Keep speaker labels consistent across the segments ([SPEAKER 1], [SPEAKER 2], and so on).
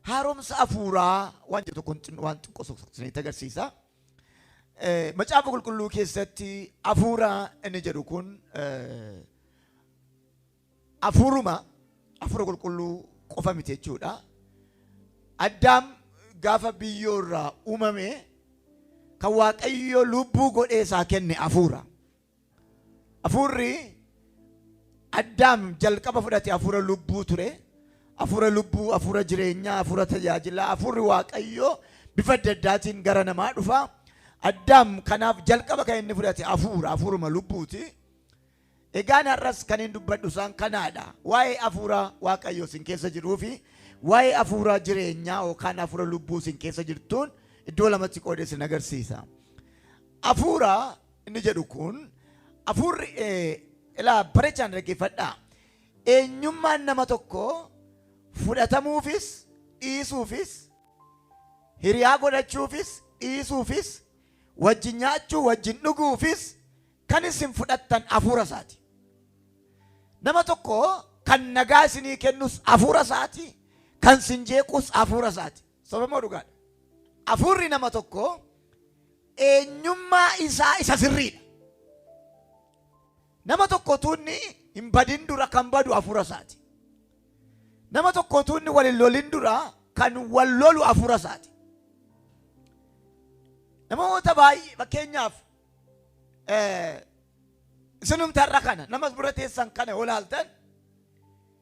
[SPEAKER 1] Haaromsa hafuuraa waan jedhu tokko waan xiqqoo isinitti agarsiisa. Macaafa Qulqulluu keessatti hafuura inni jedhu kun hafuuruma hafuura qulqulluu qofa miti jechuudha. Addaam gaafa biyyoo irraa uumame kan Waaqayyo lubbuu godhee isaa kenne hafuura. Hafuurri Addaam jalqaba fudhate hafuura lubbuu ture. Hafuura lubbuu, hafuura jireenyaa, hafuura tajaajilaa, hafuurri Waaqayyoo bifa adda addaatiin gara namaa dhufa. Addaam kanaaf jalqaba kan inni fudhate hafuura, hafuuruma lubbuuti. Egaan har'as kan hin dubbadhu isaan kanaadha. Waa'ee hafuura Waaqayyoo isin keessa jiruu fi waa'ee hafuura jireenyaa yookaan hafuura lubbuu isin keessa jirtuun iddoo lamatti qoodee isin agarsiisa. Hafuura inni jedhu kun hafuurri ilaa barechaan dhaggeeffadhaa. Eenyummaan nama tokko fudhatamuufis dhiisuufis, hiriyaa godhachuufis dhiisuufis, wajjin nyaachuu wajjin dhuguufis kan isin fudhattan hafuura isaati. Nama tokko kan nagaa isinii kennus hafuura isaati, kan isin jeequs hafuura isaati. Soba moo dhugaadha? Hafuurri nama tokko eenyummaa isaa isa sirriidha. Nama tokko utuu inni hin badin dura kan badu hafuura isaati. Nama tokko utuu inni wal hin lolin dura kan wal lolu hafuura isaati. Namoota baay'ee, fakkeenyaaf, isinumti har'a kana nama bira teessan kana yoo ilaaltan,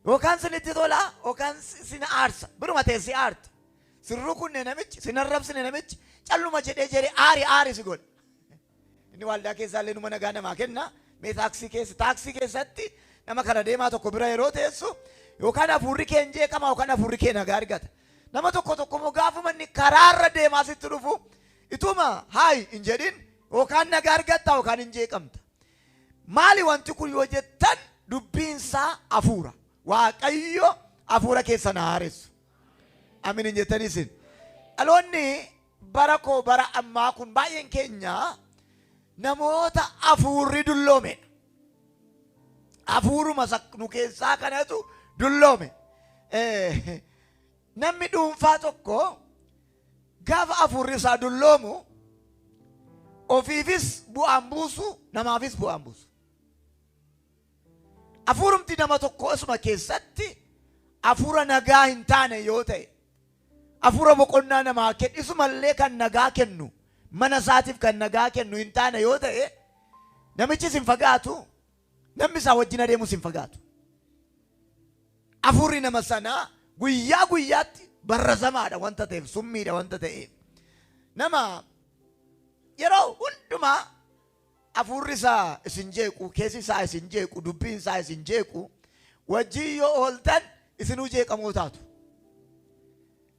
[SPEAKER 1] yookaan sinitti tola yookaan sin aarsa. Biruma teessee aarta. Sin rukunne namichi, sin arrabsine namichi, calluma jedhee jedhee aari aari si godha. Inni waldaa keessaa illee numa nagaa namaa kenna. Mee taaksii keessatti nama kana deemaa tokko bira yeroo teessu, yookaan hafuurri kee hin jeeqama yookaan hafuurri kee nagaa argata. Nama tokko tokko immoo gaafuma inni karaarra deemaa sitti dhufu, ituma hi hin jedhin, yookaan nagaa argatta yookaan hin jeeqamta. Maali wanti kun yoo jettan, dubbiinsaa hafuura. Waaqayyo hafuura keessa na haaressu. Amin hin jettanii isin? Dhaloonni bara koo bara ammaa kun baay'een keenya namoota hafuurri dulloomedha. Hafuuruma nu keessaa kanatu dulloome. Namni dhuunfaa tokko gaafa hafuurri isaa dulloomu, ofiifis bu'aan buusu, namaafis bu'aan buusu. Hafuurumti nama tokko isuma keessatti hafuura nagaa hin taane yoo ta'e, hafuura boqonnaa namaa kennu, isumallee kan nagaa kennu, mana isaatiif kan nagaa kennu hin taane yoo ta'e, namichis hin fagaatu, namni isaa wajjin adeemus hin fagaatu. Hafuurri nama sanaa guyyaa guyyaatti barrasamaadha wanta ta'eef, summiidha wanta ta'eef. Nama yeroo hundumaa hafuurri isaa isin jeequ, keessi isaa isin jeequ, dubbiin isaa isin jeequ wajjin yoo ooltan, isinuu jeeqamoo taatu.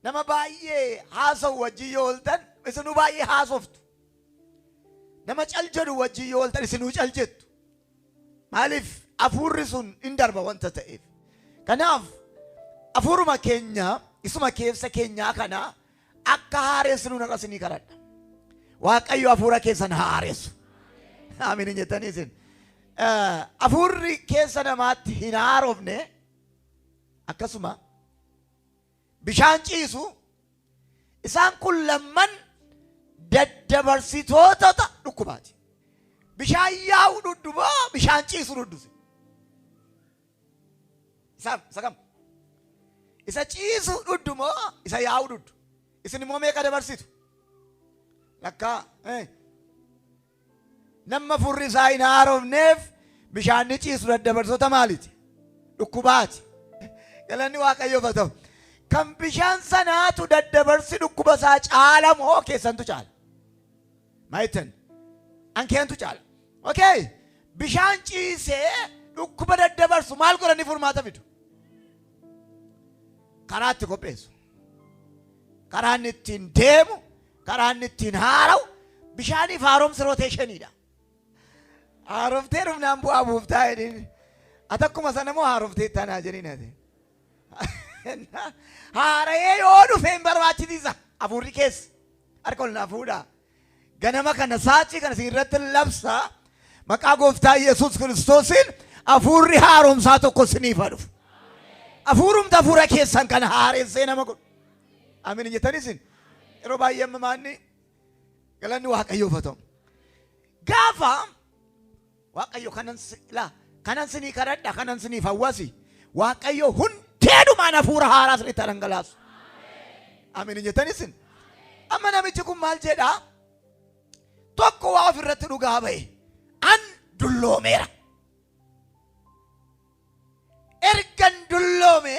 [SPEAKER 1] Nama baay'ee haasa'u wajjin yoo ooltan, isinuu baay'ee haasoftu. Nama cal jedhu wajjin yoo ooltan, isinuu cal jettu. Maaliif? Hafuurri sun hin darba wanta ta'eef. Kanaaf hafuuruma keenya isuma keessa keenyaa kana akka haareessinu narra isinii kadhadha. Waaqayyo hafuura keessan haaressu. Amiin hin jettanii isin? Hafuurri keessa namaatti hin haarofne akkasuma bishaan ciisu, isaan kun lamman daddabarsitoota dhukkubaati. Bishaan yaa'u dhudhumoo bishaan ciisu dhudhuse? Isa kam? Isa ciisu dhudhumoo isa yaa'u dhudhu? Isin immoo meeqa dabarsitu? Lakkaa. Nama hafuurri isaa hin haarofneef bishaan ni ciisu daddabarsoota maaliiti? Dhukkubaati. Galanni Waaqayyoof haa ta'u. Kan bishaan sanaatu daddabarsi dhukkuba isaa caala moo keessantu caala? Maayitan ankeentu caala. Okay. Bishaan ciisee dhukkuba daddabarsu maal godhanii furmaata fidu? Karaa itti qopheessu. Karaa inni ittiin deemu, karaa inni ittiin haara'u, bishaaniif haaromsi rotationiidha. Haaroftee dhufnaan bu'aa buuftaa jedhin. Ati akkuma sana moo haaroftee tanaa jedhin ati? Haara'ee yoo dhufe hin barbaachisiisa. Hafuurri keessa. Harka ol naa fuudhaa. Ganama kana saatii kana isin irratti labsa. Maqaa Gooftaa Yesuus Kiristoosiin hafuurri haaromsaa tokko isiniif haa dhufu. Hafuurumti hafuura keessan kana haaressee nama godhu. Amiin hin jettanii isin? Yeroo baay'ee amma maanni galanni Waaqayyoof haa ta'u. Gaafa Waaqayyo kanan laa kanan sinii kadhadha kanan siniif hawwasi Waaqayyo hundeedhumaan hafuura haaraa isinitti haa dhangalaasu. Amiin hin jettanii isin? Amma namichi kun maal jedhaa? Tokko waa ofirratti dhugaa ba'e. An dulloomeera. Ergan dulloome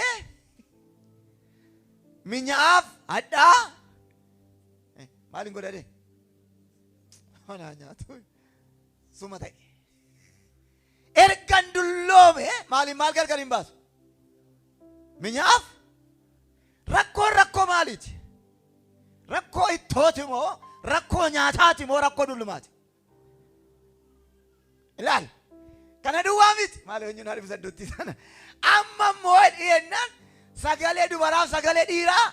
[SPEAKER 1] minyaaf hadhaa maalin godhade? Anaa nyaatu suma ta'e. Ergan dulloome maaliin maal gargar hin baasu? Minyaaf rakkoon rakkoo maaliiti? Rakkoo ittooti moo rakkoo nyaataati moo rakkoo dullumaati? Ilaal. Kana duwwaa miti. Maal eenyu naa dhibsa iddootti sana. Amma immoo dhiyennaan sagalee dubaraaf sagalee dhiiraa.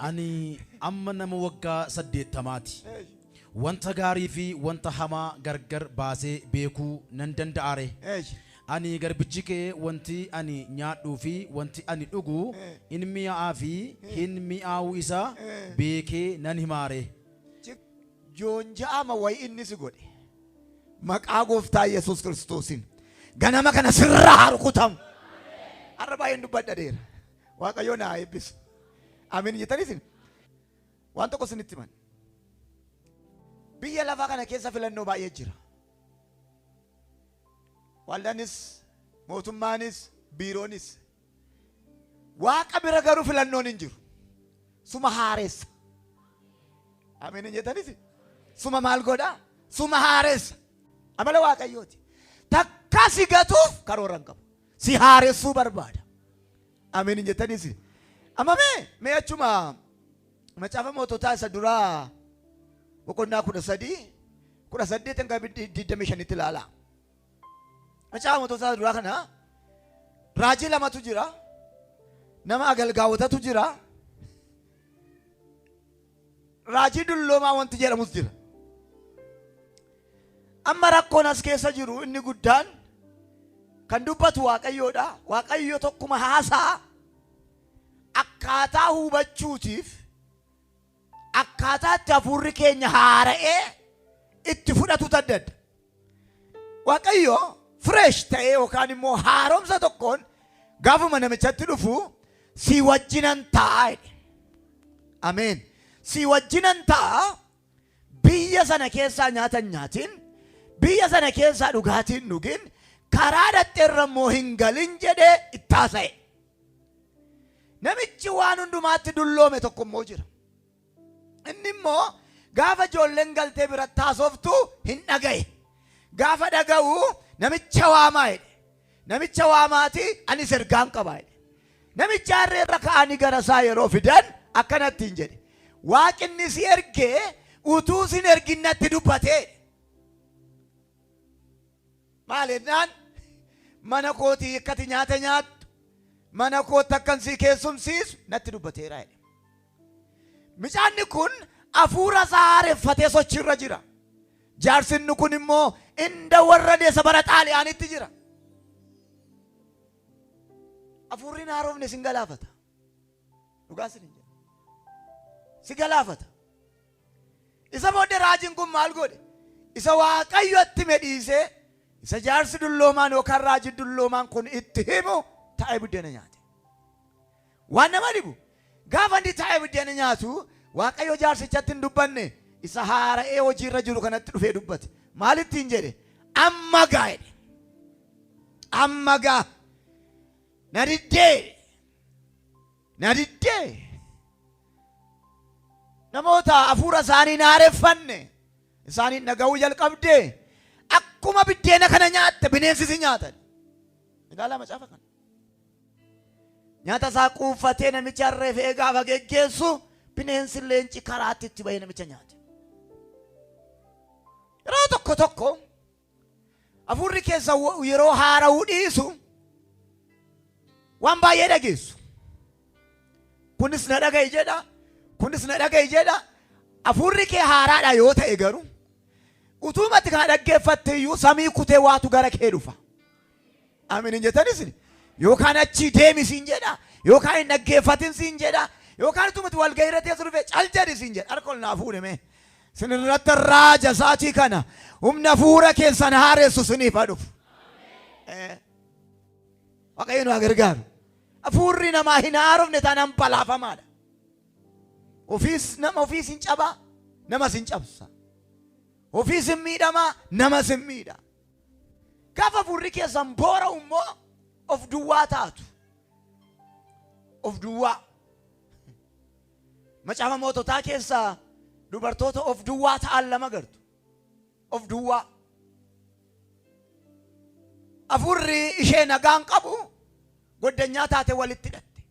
[SPEAKER 2] Ani amma nama waggaa saddeettamaati. Wanta gaarii fi wanta hamaa gargar baasee beekuu nan danda'aa ree? Ani garbichi kee wanti ani nyaadhuu fi wanti ani dhugu in mi'aa'aa fi hin mi'aa'uu isaa beekee nan himaa ree?
[SPEAKER 1] Joonja'ama wayi inni si godhe maqaa gooftaa Yesuus Kiristoosiin ganama kana sirraa haa rukutamu. Har'a baay'een dubbadha deera. Waaqayyo na haa eebbisu. Amiin jettanii isin waan tokko isinitti himan. Biyya lafaa kana keessa filannoo baay'ee jira. Waldaanis, mootummaanis, biiroonis. Waaqa bira garuu filannoon hin jiru. Suma haaressa. Ameen hin jettanis? Suma maal godha? Suma haaressa. Amala Waaqayyooti. Takka si gatuuf karoora hin qabu. Si haaressuu barbaada. Ameen hin jettanis? Amma mee mee achuma macaafa moototaa isa duraa boqonnaa 13 18 hanga 25tti ilaalaa. Macaafa moototaa duraa kana raajii lamatu jira. Nama agalgaawotatu jira. Raajii dulloomaa wanti jedhamus jira. Amma rakkoon as keessa jiru inni guddaan kan dubbatu Waaqayyoodha. Waaqayyo tokkuma haasaa akkaataa hubachuutiif akkaataa itti hafuurri keenya haara'ee itti fudhatutu adda adda. Waaqayyo fresh ta'ee yookaan immoo haaromsa tokkoon gaafuma namichatti dhufu si wajjinan ta'a jedhe. Ameen. Si wajjinan ta'a biyya sana keessaa nyaata hin nyaatin, biyya sana keessaa dhugaatii hin dhugin, karaa dhaqxeerra immoo hin galin jedhee itti haasa'e. Namichi waan hundumaatti dulloome tokko immoo jira. Inni immoo gaafa ijoolleen galtee biratti haasoftu hin dhaga'e. Gaafa dhaga'u namicha waamaa jedhe. Namicha waamaati anis ergaan qaba jedhe. Namicha harree irra ka'anii gara isaa yeroo fidan akkanatti hin jedhe. Waaqinni si ergee utuu sin ergin natti dubbatee. Maal jennaan mana kootii akkati nyaata nyaattu mana kootti akkan sii keessumsiisu natti dubbateera jedhe. Micaanni kun hafuura isaa haareffatee sochiirra jira. Jaarsinni kun immoo inda warra deessa bara Xaaliyaanitti jira. Hafuurri hin haarofne sin galaafata. Dhugaa sin hin jedhu. Si galaafata. Isa booddee raajiin kun maal godhe? Isa Waaqayyo itti hime dhiisee isa jaarsi dulloomaan yookaan raajiin dulloomaan kun itti himu taa'ee buddeena nyaate. Waan nama dhibu gaafa inni taa'ee buddeena nyaatu Waaqayyo jaarsichatti hin dubbanne isa haara'ee hojiirra jiru kanatti dhufee dubbate. Maal ittiin jedhe? Amma gaa jedhe. Amma gaa na diddee na diddee. Namoota hafuura isaanii hin haareffanne isaaniin dhaga'uu jalqabdee akkuma biddeena kana nyaatte bineensi si nyaatan. Ilaalaa macaafa kana. Nyaata isaa quuffatee namicha harree fe'ee gaafa geggeessu bineensi leenci karaatti itti bahee namicha nyaate. Yeroo tokko tokko hafuurri keessa yeroo haara'uu dhiisu waan baay'ee dhageessu. Kunis na dhaga'i jedha, kunis na dhaga'i jedha. Hafuurri kee haaraadha yoo ta'e garuu utuumatti kana dhaggeeffatte iyyuu samii kutee waatu gara kee dhufa. Amiin hin jettanis yookaan achii deemi siin jedha. Yookaan hin dhaggeeffatin siin jedha. Yookaan utumati wal ga'ii teessu dhufe cal jedhi siin jedha. Harka ol naa fuudhame. Sin irratti raaja sa'aatii kana humna hafuura keessan haaressu siniif haa dhufu. Waaqayyo nu haa gargaaru. Hafuurri namaa hin haarofne taanaan balaafamaadha. Ofiis nama ofiis hin cabaa, namas hin cabsa. Ofiis hin miidhamaa, namas hin miidha. Gaafa hafuurri keessan boora'u immoo of duwwaa taatu. Of duwwaa. Macaafa moototaa keessaa dubartoota of duwwaa ta'an lama gartu. Of duwwaa. Hafuurri ishee nagaan qabu goddanyaa taate walitti hidhatte.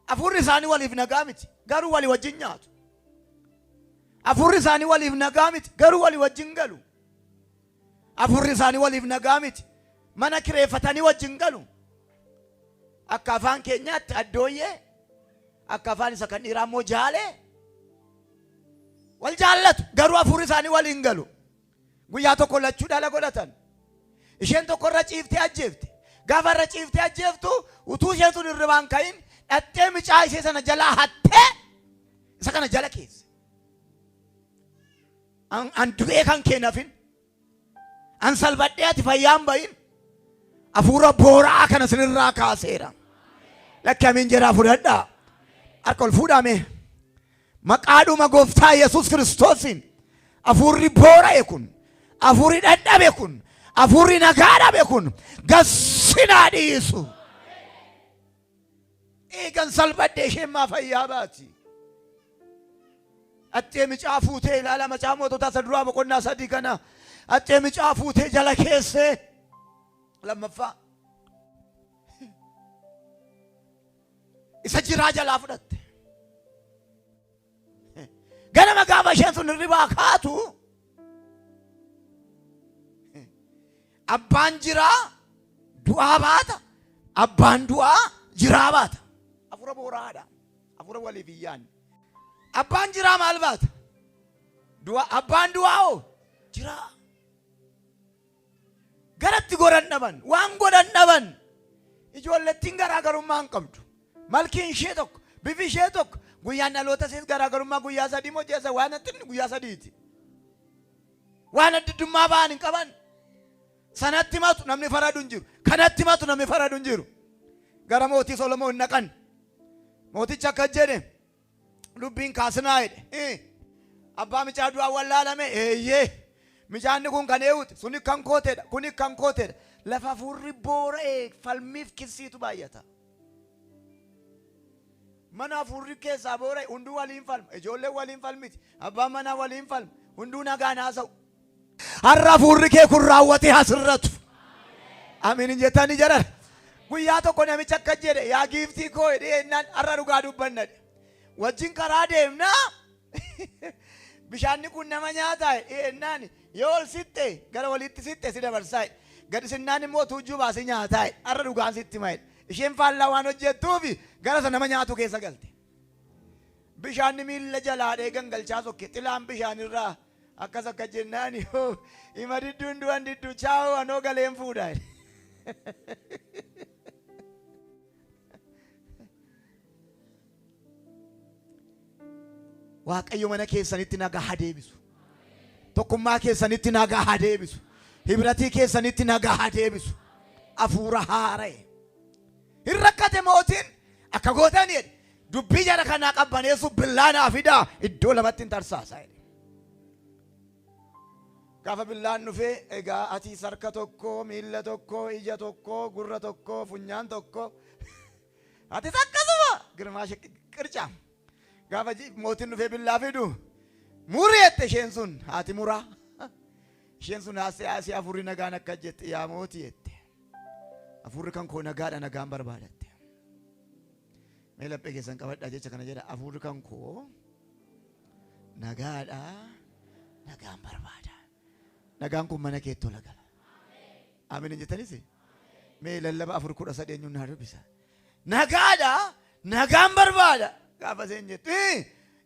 [SPEAKER 1] Hafuurri isaanii waliif nagaa miti, garuu walii wajjin nyaatu. Hafuurri isaanii waliif nagaa miti, garuu walii wajjin galu. Hafuurri isaanii waliif nagaa miti, mana kireeffatanii wajjin galu. Akka afaan keenyaatti addooyyee, akka afaan isa kan dhiiraa immoo jaalee. Wal jaallatu, garuu hafuurri isaanii waliin galu. Guyyaa tokko lachuu dhala godhatan. Isheen tokko irra ciiftee ajjeefte. Gaafa irra ciiftee ajjeeftu utuu isheen sun hirribaan ka'in dhattee micaa ishee sana jalaa hattee isa kana jala keesse. An du'ee kan kee nafin. An salphadhee ati fayyaan bahin. Hafuura boora'aa kana sinirraa kaaseera. Lakki amiin jedhaa fudhadhaa. Harka ol fuudhaame. Maqaadhuma gooftaa Yesuus Kiristoosiin hafuurri boora'e kun, hafuurri dhadhabe kun, hafuurri nagaa dhabe kun gassinaa dhiisu. Eegan salphadhe isheen maa fayyaa baati. Axxee micaa fuutee ilaala macaa moototaa isa duraa boqonnaa 3 kana. Axxee micaa fuutee jala keessee lammaffaa isa jiraa jalaa fudhatte. Ganama gaafa isheen sun hirribaa kaatu abbaan jiraa du'aa baata, abbaan du'aa jiraa baata. Hafuura booraadha. Hafuura waliif hin yaadne. Abbaan jiraa maal baata? Du'aa. Abbaan du'aa hoo? Jiraa. Garatti goran dhaban, waan godhan dhaban. Ijoollettiin garaagarummaa hin qabdu. Malkiin ishee tokko, bifi ishee tokko, guyyaan dhaloota ishees garaagarummaa guyyaa 3 moo ji'a waan adda guyyaa 3ti. Waan addiddummaa ba'an hin qaban. Sanatti matu namni faradu hin jiru. Kanatti matu namni faradu hin jiru. Gara mootii Solomoon naqan. Mootichi akka jedhe dubbiin kaasinaa jedhe. Abbaa micaa du'aa wallaalame eeyyee. Micaanni kun kan eewuti, suni kan kooteedha, kuni kan kooteedha. Lafa hafuurri boora'e falmiif kissiitu baay'ata. Mana hafuurri keessaa boora'e hunduu waliin falma. Ijoolleen waliin falmiti. Abbaan manaa waliin falma. Hunduu nagaan haasa'u. Har'a hafuurri kee kun raawwatee hasirratu. Amiin hin jettanii jedhan. Guyyaa tokko namicha akka jedhe yaa giiftii koo jedhee jennaan har'a dhugaa dubbanna jedhe. Wajjin karaa deemnaa bishaanni kun nama nyaataa jedhee jennaan yoo ol sitte gara walitti sitte si dabarsaa jedhe. Gadi sinnaan immoo tuujjuu baasii nyaataa jedhe. Har'a dhugaan sitti hima jedhe. Isheen faallaa waan hojjettuuf gara isa nama nyaatu keessa galte. Bishaanni miilla jalaa dhee gangalchaa sokke xilaan bishaanirraa akkas akka jennaan yoo ima didduun du'an diddu chaa'oo anoo galeen fuudha. Waaqayyo mana keessanitti nagaa haa deebisu. Tokkummaa keessanitti nagaa haa deebisu. Hibratii keessanitti nagaa haa deebisu. Hafuura haara'e. Hin rakkate mootiin akka gootan jedhe. Dubbii jara kanaa qabbaneessu billaa naa fidaa iddoo lamatti hin tarsaasa jedhe. Gaafa billaan dhufee egaa ati harka tokko, miilla tokko, ija tokko, gurra tokko, funyaan tokko. Atis akkasuma girmaa qirca. Gaafa mootiin dhufee billaa fidu muri jette isheen sun haati muraa. Isheen sun haasee haasee hafuurri nagaan akka jette yaa mootii jette. Hafuurri kan koo nagaadha nagaan barbaadatte. Mee laphee keessan qabadhaa jecha kana jedha hafuurri kan koo nagaadha nagaan barbaada. Nagaan kun mana keetti tola gala. Amiin hin jettanis? Mee lallaba 4:13 eenyuun naa dubbisa. Nagaadha nagaan barbaada. Gaafa isheen jettu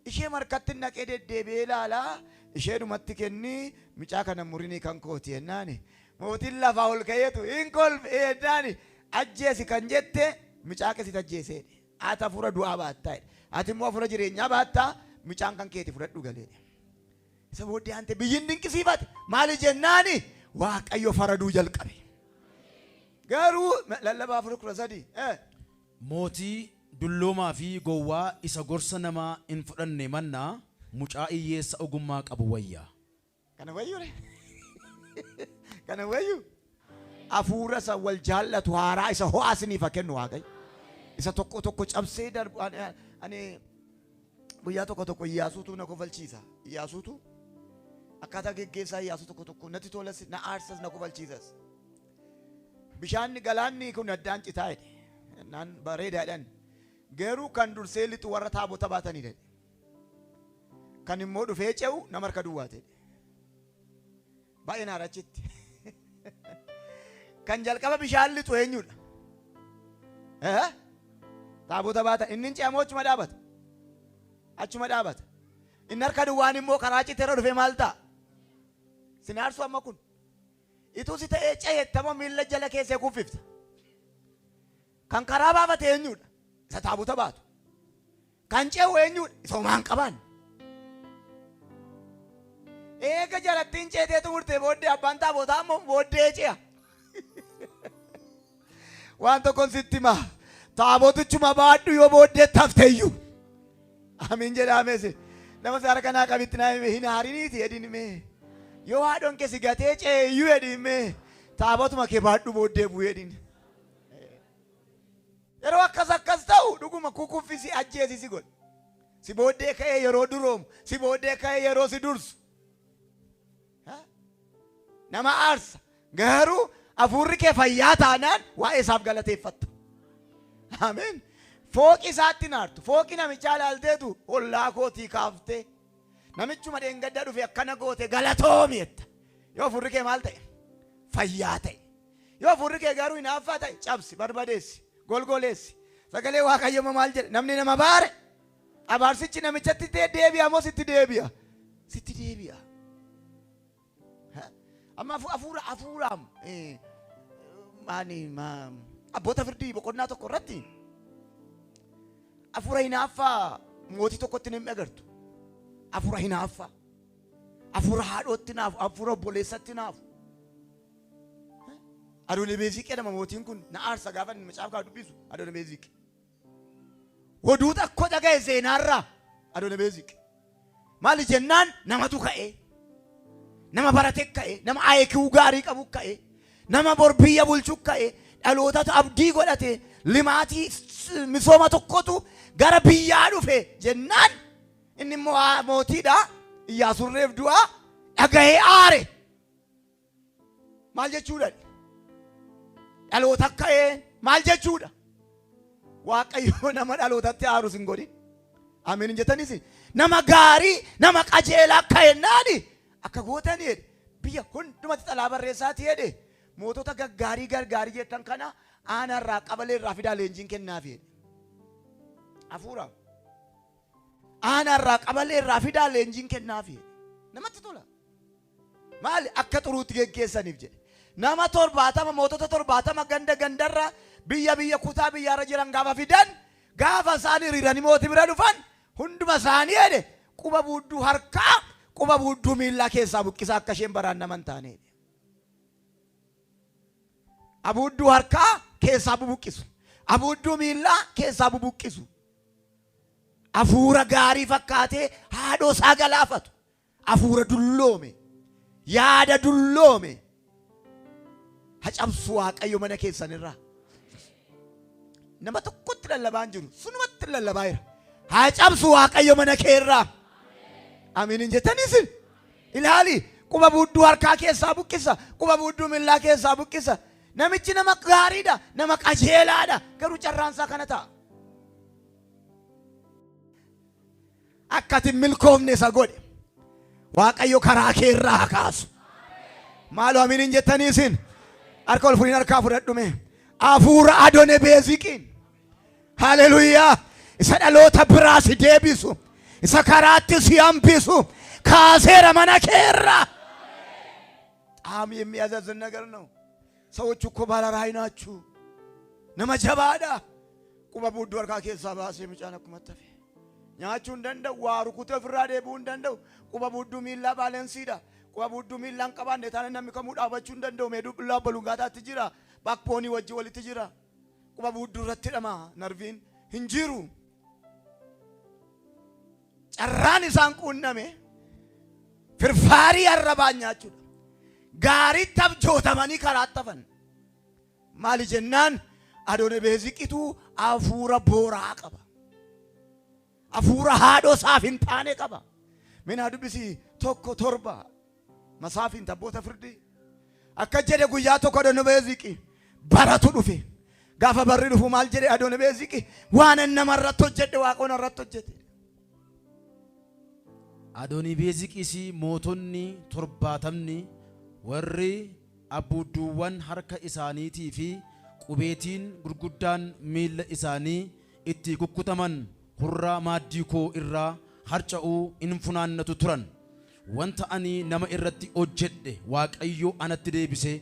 [SPEAKER 1] ishee markatti naqee deddeebi'ee ilaalaa isheedhumatti kenni micaa kana murinii kan kooti jennaani. Mootiin lafaa ol ka'eetu hin kolfe jennaani ajjeesi kan jette Mucaa kee situ ajjeese jedhe. Ati hafuura du'aa baattaa jedhe. Ati immoo hafuura jireenyaa baattaa mucaan kan keeti fudhadhu galee jedhe. Isa booddee aantee biyyi hin dinqisiifate. Maali jennaani Waaqayyo faraduu jalqabe. Garuu lallabaa 4:13.
[SPEAKER 2] Mootii dulloomaa fi gowwaa isa gorsa namaa hin fudhanne mannaa mucaa hiyyeessa ogummaa qabu wayya.
[SPEAKER 1] Kana wayyu re? Kana wayyu? Hafuura isa wal jaallatu haaraa isa ho'aa isiniif haa kennu Waaqayyo. Isa tokko tokko cabsee darbu ani guyyaa tokko tokko Iyyaasuutu na kofalchiisa. Iyyaasuutu akkaataa geggeessaa Iyyaasuu tokko tokko natti tolas, na aarsas, na kofalchiisas. Bishaanni galaanni kun addaan citaa jedhe. Naan bareedaa jedhan. Garuu kan dursee lixu warra taabota baatanii jedhe. Kan immoo dhufee ce'u nama harka duwwaati jedhe. Baay'ee na achitti. Kan jalqaba bishaan lixu eenyudha? Eh? Taabota baatan. Inni hin ce'amoo achuma dhaabata? Achuma dhaabata. Inni harka duwwaan immoo karaa citeerra dhufee maal ta'a? Sin aarsu amma kun. Ituu si ta'ee ce'ettamoo miilla jala keessee kuffifta. Kan karaa baafate eenyudha? Isa taabota baatu. Kan ce'u eenyudha? Isa homaa hin qabaanne. Eega jalattiin ceetee xumurtee booddee abbaan taabotaa immoo booddee ce'a. Waan tokkon sitti hima. Taabotichuma baadhu yoo booddee tafteyyuu. Amiin jedhaamees. Nama si harka naa qabitti naa hime hin haariniiti jedhin mee. Yoo haadhoon kee si gatee ce'eyyuu jedhin mee. Taabotuma kee baadhu booddee bu'u jedhin. Yeroo akkas akkas ta'u dhuguma kukuffisi ajjeesi si godha. Si booddee ka'ee yeroo duroomu, si booddee ka'ee yeroo si dursu. Nama aarsa. Garuu hafuurri kee fayyaa taanaan waa'ee isaaf galateeffatta. Ameen. Fooqi isaatti naartu. Fooqi namichaa ilaalteetu ollaa kootii kaaftee. Namichuma dheengadda dhufe akkana goote galatoomi jetta. Yoo hafuurri kee maal ta'e? Fayyaa ta'e. Yoo hafuurri kee garuu hinaaffaa ta'e cabsi, barbadeessi, golgoleessi. Sagalee Waaqayyo immoo maal jedhe? Namni nama baare abaarsichi namichatti deebi'a moo sitti deebi'a? Sitti deebi'a. Amma hafuura hafuuraam maani abboota firdii boqonnaa tokko irratti hafuura hinaaffaa mootii tokkotti ni agartu. Hafuura hinaaffaa. Hafuura haadhootti naafu, hafuura obboleessatti naafu. Adoonibeeziq jedhama mootiin kun na aarsa gaafa inni macaafa kaa dubbisu Adoonibeeziq. Oduu tokko dhaga'e seenaarraa Adoonibeeziq. Maali jennaan namatu ka'e. Nama barate ka'e, nama IQ gaarii qabu ka'e, nama bor biyya bulchu ka'e, dhalootatu abdii godhate, limaatii misooma tokkotu gara biyyaa dhufe jennaan inni immoo mootiidha. Iyyaasuun reef du'aa dhaga'ee aare. Maal jechuudha? Dhaloota ka'ee maal jechuudha? Waaqayyo nama dhalootatti aarus hin godhin. Ameen hin jettanis nama gaarii nama qajeelaa ka'ennaani akka gootanii jedhe biyya hundumatti xalaa barreessaati jedhe mootota gaggaarii gargaarii jettan kana aanarraa qabalee irraa fidaa leenjiin kennaafi jedhe. Hafuura aanarraa qabalee irraa fidaa leenjiin kennaafi jedhe. Namatti tola. Maali akka xuruutti geggeessaniif jedhe. Nama 70 mootota 70 ganda gandarra biyya biyya kutaa biyyaarra jiran gaafa fidan gaafa isaan hiriiranii mootii bira dhufan hunduma isaanii jedhe quba buudduu harkaa quba buudduu miillaa keessaa buqqisaa akka isheen baraan nama hin taane jedhe. Abuudduu harkaa keessaa bubuqqisu. Abuudduu miillaa keessaa bubuqqisu. Hafuura gaarii fakkaatee haadhoo isaa galaafatu. Hafuura dulloome, yaada dulloome ha cabsu Waaqayyo mana keessanirraa. Nama tokkotti lallabaa hin jiru, sunumatti lallabaa jira. Haa cabsu Waaqayyo mana keerraa. Amiin hin jettanii isin? Ilaali, quba buudduu harkaa keessaa buqqisa, quba buudduu millaa keessaa buqqisa. Namichi nama gaariidha, nama qajeelaadha, garuu carraan isaa kana ta'a. Akka ati hin milkoofne isa godhe. Waaqayyo karaa kee irraa haa kaasu. Maaloo amiin hin jettanii isin? Harka ol fudhiin harkaa fudhadhume. Hafuura Adone Beeziqiin. Haleluuyaa. Isa dhaloota biraa si deebisu. Isa karaatti si hambisu. Kaaseera mana kee irraa. በጣም የሚያሳዝን ነገር ነው። ሰዎቹ እኮ ባለ ራዕይ ናችሁ። Nama jabaadha. Quba buudduu harkaa keessaa baasee mucaan akkuma tafe. Nyaachuu hin danda'u, waa rukutee ofirraa deebi'uu hin danda'u. Quba buudduu miillaa baalensiidha. Quba buudduu miillaan qabaanne taane namni kamuu dhaabachuu hin danda'u. Meedullaa balungaataatti jira. Baakboonii wajji walitti jira. Quba buudduu irratti hidhama narviin hin jiru. Carraan isaan quunname firfaarii arrabaan nyaachuudha. Gaariitti abjootamanii karaatti hafan. Maali jennaan Adoonibeeziqitu hafuura booraa qaba. Hafuura haadhoo isaaf hin taane qaba. Minaa dubbisi 1:7 masaafiin tabboota firdii. Akka jedhe guyyaa tokko Adoonibeeziqi baratu dhufe. Gaafa barri dhufu maal jedhe Adoonibeeziqi? Waan inni namarratti hojjedhe Waaqoon irratti hojjete.
[SPEAKER 2] Adoonibeeziqis mootonni 70 warri abbuudduuwwan harka isaaniitii fi qubeetiin gurguddaan miilla isaanii itti kukkutaman hurraa maaddii koo irraa harca'uu in funaannatu turan. Wanta ani nama irratti hojjedhe Waaqayyo anatti deebise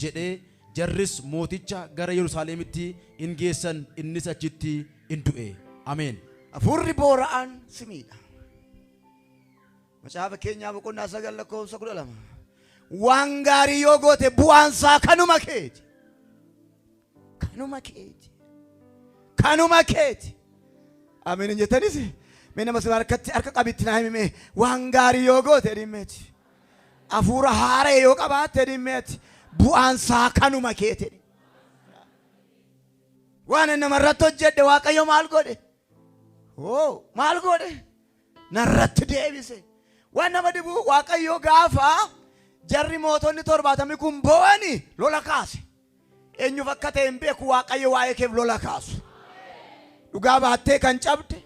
[SPEAKER 2] jedhe, jarris mooticha gara Yerusaalemitti in geessan, innis achitti in du'e. Ameen.
[SPEAKER 1] Hafuurri boora'aan si miidha. Macaafa keenyaa boqonnaa 9 lakkoofsa 12. Waan gaarii yoo goote bu'aan isaa kanuma keeti. Kanuma keeti. Kanuma keeti. Ameen hin jettanis? Mee nama si harkatti harka qabitti naa himime, waan gaarii yoo goote dhimmeeti. Hafuura haara'e yoo qabaatte dhimmeeti. Bu'aan isaa kanuma keeti. Waan inni namarratti hojjedhe Waaqayyo maal godhe? Hoo maal godhe? Narratti deebise. Waan nama dhibu Waaqayyo gaafa jarri mootonni 70 kun boo'ani lola kaase. Eenyuuf akka ta'e hin beeku, Waaqayyo waa'ee keef lola kaasu. Dhugaa baattee kan cabde,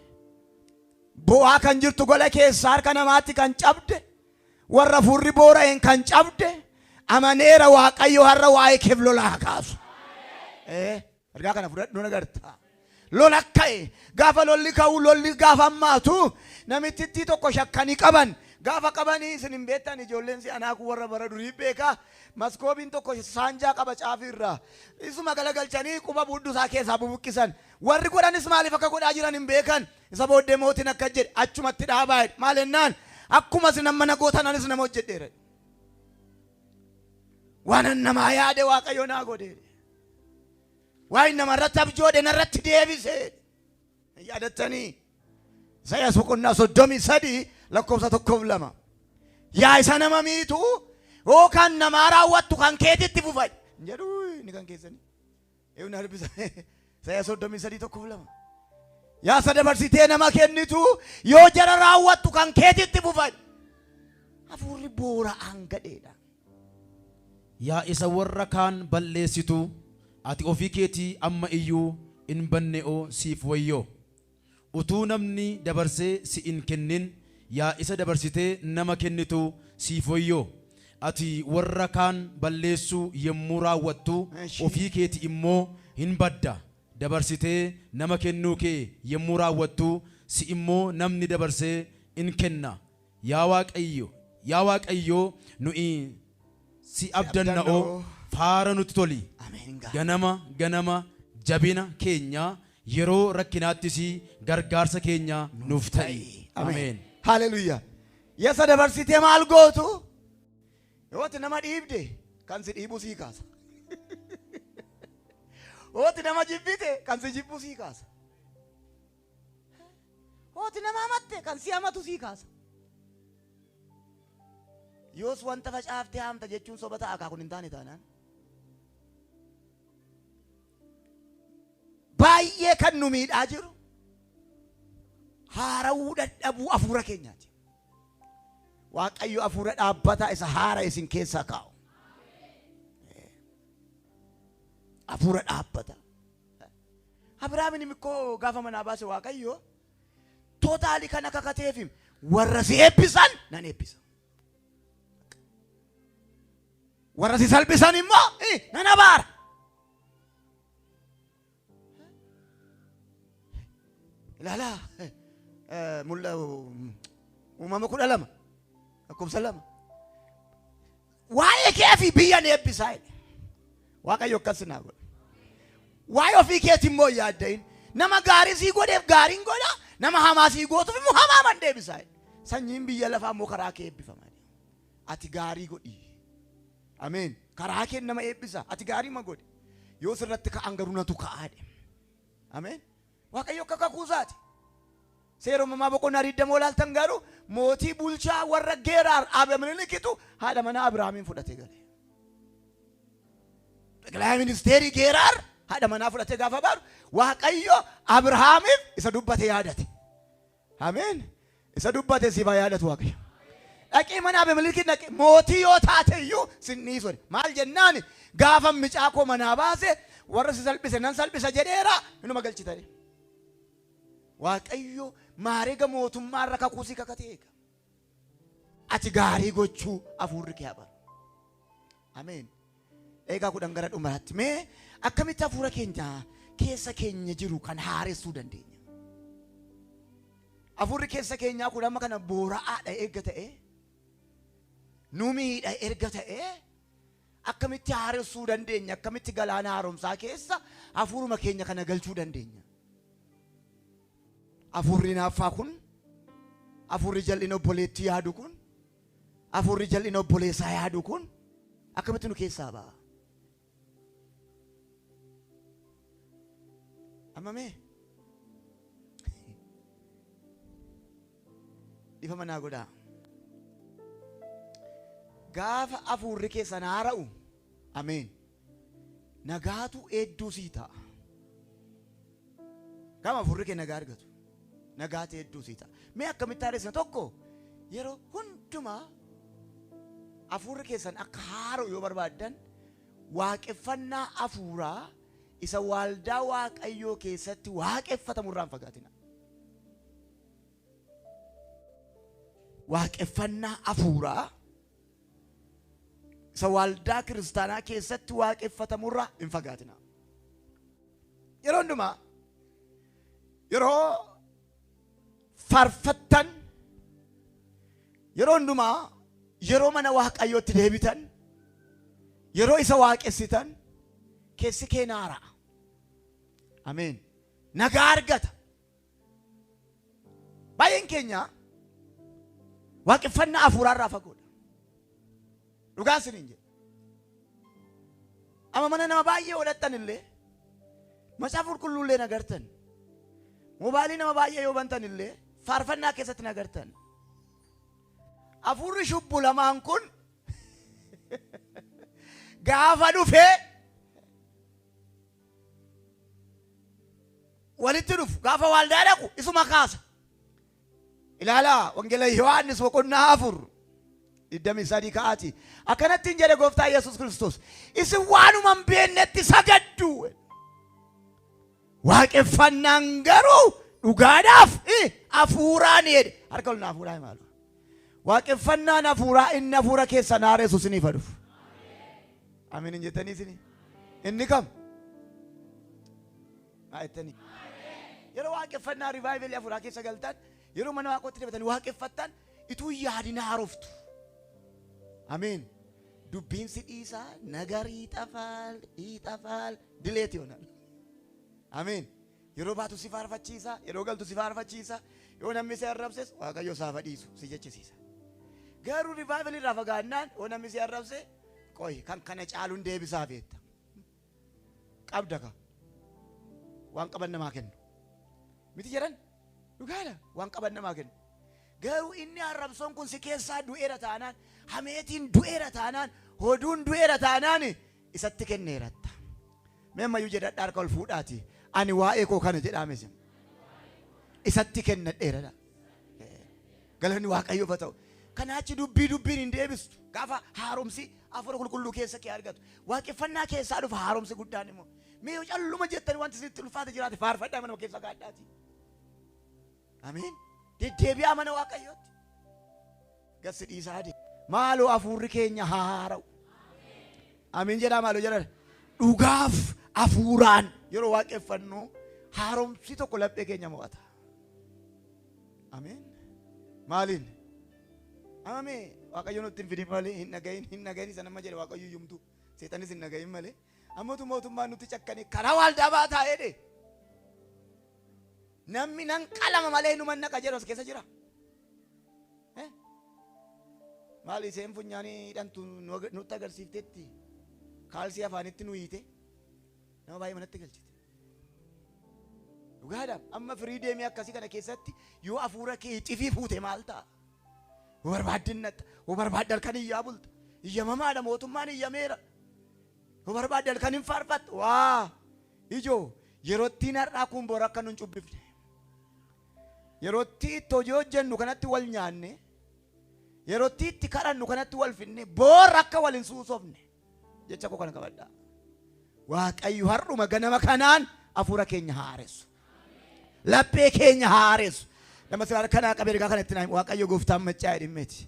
[SPEAKER 1] bo'aa kan jirtu gola keessaa harka namaatti kan cabde, warra hafuurri boora'een kan cabde, amaneera, Waaqayyo har'a waa'ee keef lola haa kaasu. Ergaa kana fudhadhu nagarta. Lola ka'e. Gaafa lolli ka'u, lolli gaafa hammaatu, namichittii tokko shakkanii qaban. Gaafa qabanii, isin hin beektan, ijoolleen si anaa kun warra bara durii beekaa. Maskoobiin tokko saanjaa qaba caafii irraa. Isuma galagalchanii quba buudduu isaa keessaa bubuqqisan. Warri godhanis maaliif akka godhaa jiran hin beekan. Isa booddee mootiin akka jedhe, achumatti dhaabaa jedhe. Maal jennaan, akkuma isin amma na gootan anis nama hojjedheera. Waan an namaa yaade Waaqayyo naa godhe. Waan namarratti abjoodhe narratti deebise. Yaadattanii? Isaayyaas boqonnaa 33 lakkoofsa 1 fi 2. Yaa isa nama miitu yookaan namaa raawwattu kan keetitti fufa. Jedhu inni kan keessanii. Eewwan dubbisa. Isaayyaas 33 1 fi 2. Yaa isa dabarsitee nama kennitu yoo jara raawwattu kan keetitti fufa. Hafuurri boora'aan gadheedha.
[SPEAKER 2] Yaa isa warra kaan balleessitu, ati ofii keetii amma iyyuu hin banne'oo siif wayyoo. Utuu namni dabarsee si hin kennin, yaa isa dabarsitee nama kennitu siif wayyoo. Ati warra kaan balleessuu yommuu raawwattu ofii keeti immoo hin badda. Dabarsitee nama kennuu kee yommuu raawwattu si immoo namni dabarsee in kenna. Yaa Waaqayyo, yaa Waaqayyo, nuyi si abdanna'oo faara nutti toli.
[SPEAKER 1] Ameen gaa.
[SPEAKER 2] Ganama ganama jabina keenya, yeroo rakkinaattis gargaarsa keenya nuuf ta'i. Ameen.
[SPEAKER 1] Haleluuyaa. Yasa dabarsitee maal gootu? Yoo ati nama dhiibde kan si dhiibu sii kaasa. Yoo ati nama jibbite kan si jibbu sii kaasa. Yoo ati nama hamatte kan si hamatu sii kaasa. Yoos wanta facaaftee haamta jechuun soba ta'a kun hin taane taanaan. Baay'ee kan nu miidhaa jiru haarawuu dadhabuu hafuura keenyaati. Waaqayyo hafuura dhaabbataa isa haara isin keessaa kaa'u. Hafuura dhaabbataa. Abrahaamin immoo gaafa manaa baase Waaqayyo totally kan akka kateef warra si eebbisan nan eebbisa. Warra si salphisan immoo nan abaara. Ilaalaa, mul'a Uumama 12 lakkoofsa 2. Waa'ee kee fi biyya ni eebbisaa jedhe. Waaqayyo akkas naa godhe. Waa'ee ofii keetii immoo hin yaadda'in. Nama gaarii sii godheef gaariin godha, nama hamaa sii gootuuf immoo hamaa man deebisa. Sanyiin biyya lafaa immoo karaa kee eebbifama. Ati gaarii godhi. Ameen. Karaa kee nama eebbisa. Ati gaarii ma godhi. Yoo sirratti ka'an garuu natu ka'aadhe. Ameen. Waaqayyo akka kakuusaati. Seera uumamaa boqonnaa 20 olaaltan garuu mootii bulchaa warra Geeraar Abimelektu haadha manaa Abrahaamiin fudhatee gale. ጠቅላይ ministeerii Geeraar haadha manaa fudhatee gaafa baaru Waaqayyo Abrahaamiif isa dubbate yaadate. Ameen. Isa dubbate siif haa yaadatu Waaqayyo. Dhaqii mana Abimelekin dhaqi mootii yoo taate iyyuu sin dhiisu. Maal jennaan gaafa micaa koo manaa baase warra si salphise nan salphisa jedheera inuma galchitani. Waaqayyo maariga mootummaa irra kakuu si kakatee eega. Ati gaarii gochuu hafuurri kee habaru. Ameen. Eegaa 10 gara dhumaatti mee akkamitti hafuura keenya keessa keenya jiru kan haaressuu dandeenya? Hafuurri keessa keenyaa kun amma kana boora'aadha erga ta'e, nu miidha erga ta'e, akkamitti haaressuu dandeenya? Akkamitti galaana haaromsaa keessa hafuuruma keenya kana galchuu dandeenya? Hafuurri naaffaa kun, hafuurri jal'ina obboleettii yaadu kun, hafuurri jal'ina obboleessaa yaadu kun akkamitti nu keessaa ba'a? Amma mee dhiifama naa godhaa. Gaafa hafuurri keessan haara'u, ameen, nagaatu hedduu sii ta'a. Gaafa hafuurri kee nagaa argatu nagaatu hedduu sii ta'a. Mee akkamitti haaressina? Tokko, yeroo hundumaa hafuurri keessan akka haara'u yoo barbaaddan waaqeffannaa hafuuraa isa waaldaa Waaqayyoo keessatti waaqeffatamu irraa hin fagaatina. Waaqeffannaa hafuuraa isa waaldaa kiristaanaa keessatti waaqeffatamu irraa hin fagaatina. Yeroo hundumaa yeroo faarfattan, yeroo hundumaa yeroo mana Waaqayyootti deebitan, yeroo isa waaqessitan keessi kee naara'a. Ameen. Nagaa argata. Baay'een keenya waaqeffannaa hafuuraa irraa fagoodha. Dhugaa isiniin jedha. Amma mana nama baay'ee godhattan illee, macaafa qulqulluu illee nagartan, mobaayilii nama baay'ee yoo bantan illee faarfannaa keessatti nagartan. Hafuurri shubbu lamaan kun gaafa dhufee walitti dhufu, gaafa waaldaa dhaqu isuma kaasa. Ilaalaa, Wangeela Yohaannis boqonnaa 4:23 ka'aati. Akkanatti hin jedhe gooftaa Yesuus Kiristoos. Isin waanuma hin beeknetti sagaddu. Waaqeffannaan garuu dhugaadhaaf hafuuraan jedhe. Harka ol na hafuuraa himaalu. Waaqeffannaan hafuuraa inni hafuura keessan haaressu isiniif haa dhufu. Amiin hin jettanii isinii? Inni kam? Haa jettanii. Yeroo waaqeffannaa revivalii hafuuraa keessa galtan, yeroo mana waaqootti deebatanii waaqeffattan, ituu yaadina haaroftu. Ameen. Dubbiin si dhiisaa ነገር ይጠፋል ይጠፋል delete ይሆናል። Ameen. Yeroo baatu si faarfachiisa, yeroo galtu si faarfachiisa, yoo namni si arrabses Waaqayyo saafa dhiisu si jechisiisa. Garuu revivalii irraa fagaannaan yoo namni si arrabse qoy kan kana caaluun deebisaa feetta. Qabda ka. Waan qaban namaa kennu. Miti jedhan dhugaadha, waan qaban namaa kennu. Garuu inni arrabsoon kun si keessaa du'eera taanaan, hameetiin du'eera taanaan, hoduun du'eera taanaan isatti kenneeratta. Mee ammayyuu jedhadha, harka ol fuudhaati. Ani waa'ee koo kana jedhaames. Isatti kennadheeradha. Galanni Waaqayyoof haa ta'u. Kanaachi dubbii dubbiin hin deebistu. Gaafa haaromsi hafuura qulqulluu keessa kee argatu. Waaqeffannaa keessaa dhufa haaromsi guddaan immoo. Mee yoo calluma jettanii wanti isinitti ulfaate jiraate faarfadhaa mana keessa gaadhaati. Ameen. Deddeebi'aa mana Waaqayyootti. Gassi dhiisaa deema. Maaloo hafuurri keenya haa haara'u. Ameen jedhaa, maaloo jedhaa. Dhugaaf hafuuraan yeroo waaqeffannu haaromsi tokko laphee keenya mo'ata. Ameen. Maaliin? Amma mee Waaqayyo nutti hin fidin malee hin dhagahin, hin dhagahin isa nama jedhe Waaqayyo iyyumtu seexanis hin dhagahin malee ammatu mootummaan nutti cakkane karaa waaldaa baataa jedhe. Namni nan qalama malee numan naqa jedhu as keessa jira. Eh? Maali isheen funyaanii hidhantu nutti agarsiiftetti kaalsii afaanitti nu hiite nama baay'ee manatti galchite. Dhugaadha, amma firii deemee akkasii kana keessatti yoo hafuura kee cifii fuute maal ta'a? Yoo barbaadde natta, yoo barbaadde halkan iyyaa bulta. Iyyamamaadha, mootummaan iyyameera. Yoo barbaadde halkan hin faarfatta. Waa ijoo yerootti har'aa kun bor akka nun cubbifne. Yerootti itti hojii hojjennu kanatti wal nyaanne, yerootti itti kadhannu kanatti wal finne, boor akka wal hin suusofne jecha koo kana qabadhaa. Waaqayyo har'uma ganama kanaan hafuura keenya haaressu. Laphee keenya haaressu. Nama siraan kanaa qabee ergaa kanatti naa himu. Waaqayyo gooftaan maccaa jedhimmeeti.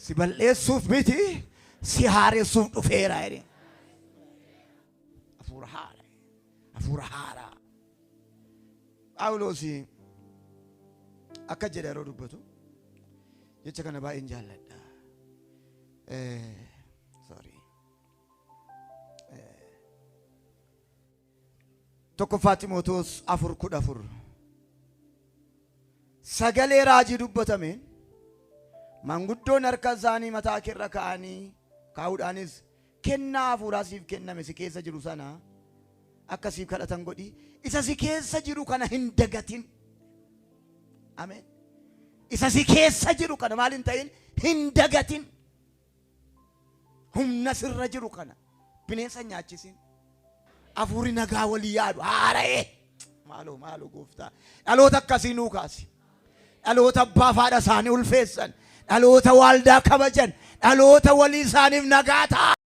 [SPEAKER 1] Si balleessuuf miti, si haaressuuf dhufeera jedhe. Hafuura haaraa. Hafuura haaraa. Phaawulos akka jedha yeroo dubbatu jecha kana baay'een jaalladha. Sorry. 1ffaa Ximootoos 4:14. Sagalee raajii dubbatameen manguddoon harka isaanii mataa keerra kaa'anii kaa'uudhaanis kennaa hafuuraa siif kenname si keessa jiru sana akka siif kadhatan godhi. Isa si keessa jiru kana hin dagatin. Ameen. Isa si keessa jiru kana maal hin ta'in? Hin dagatin. Humna sirra jiru kana bineensa hin nyaachisin. Hafuurri nagaa walii yaadu haara'ee. Maaloo maaloo gooftaa. Dhaloota akkasii nuu kaasi. Dhaloota abbaa fi haadha isaanii ulfeessan. Dhaloota waaldaa kabajan. Dhaloota walii isaaniif nagaa ta'an.